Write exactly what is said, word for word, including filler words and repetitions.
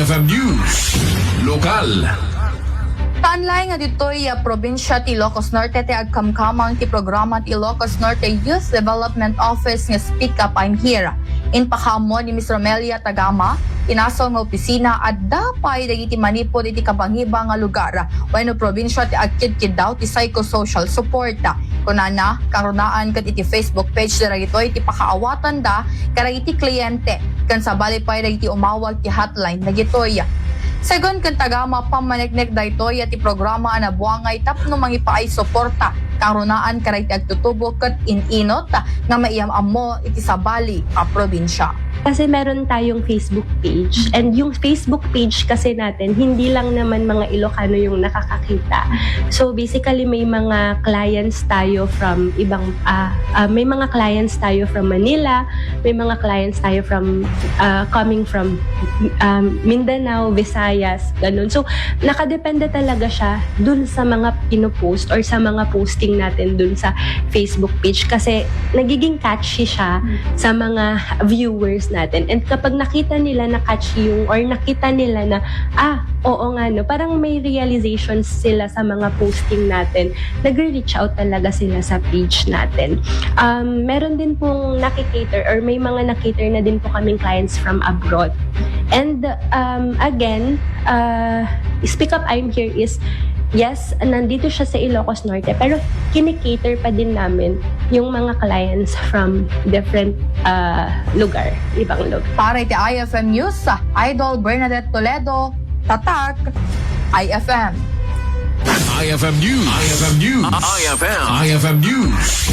F M News Lokal. Saan laeng nga ditoy a probinsya ti Ilocos Norte ti agkamkamang ti programa ti Ilocos Norte Youth Development Office nga Speak Up, I'm Here. Impakaammo ni Miss Romelia Tagama, ti nasao nga opisina, adda pay dagiti manipud iti kabangiba nga lugar wenno probinsya ti agkidkiddaw ti psychosocial support. Kunana, kangrunaan ket iti Facebook page dagitoy ti pakaawatanda kadagiti kliyente, ken sabali pay dagiti umawag ti hotline dagitoy. Segun ken Tagama, pammaneknek daytoy ti programa a nabuangay tapno mangipaay suporta kangrunaan kadagiti agtutubo ket in-inut nga maiyam-ammo iti sabali a probinsya. Kasi meron tayong Facebook page, and yung Facebook page kasi natin, hindi lang naman mga Ilocano yung nakakakita. So basically, may mga clients tayo from ibang, ah, ah, may mga clients tayo from Manila, may mga clients tayo from, ah, coming from, um, Mindanao, Visayas, ganun. So nakadepende talaga siya dun sa mga pinupost or sa mga posting natin dun sa Facebook page, kasi nagiging catchy siya sa mga viewers natin. And kapag nakita nila na catchy yung, or nakita nila na, ah, oo nga, no, parang may realizations sila sa mga posting natin, nagre-reach out talaga sila sa page natin. Um, meron din pong nakikater, or may mga nakikater na din po kaming clients from abroad. And um, again, uh, Speak Up, I'm Here is, yes, nandito siya sa Ilocos Norte, pero kinikater pa din namin yung mga clients from different, uh, lugar, ibang lugar. Para iti I F M News, Idol Bernadette Toledo, Tatak, I F M. I F M News. I F M News. I F M. I F M News.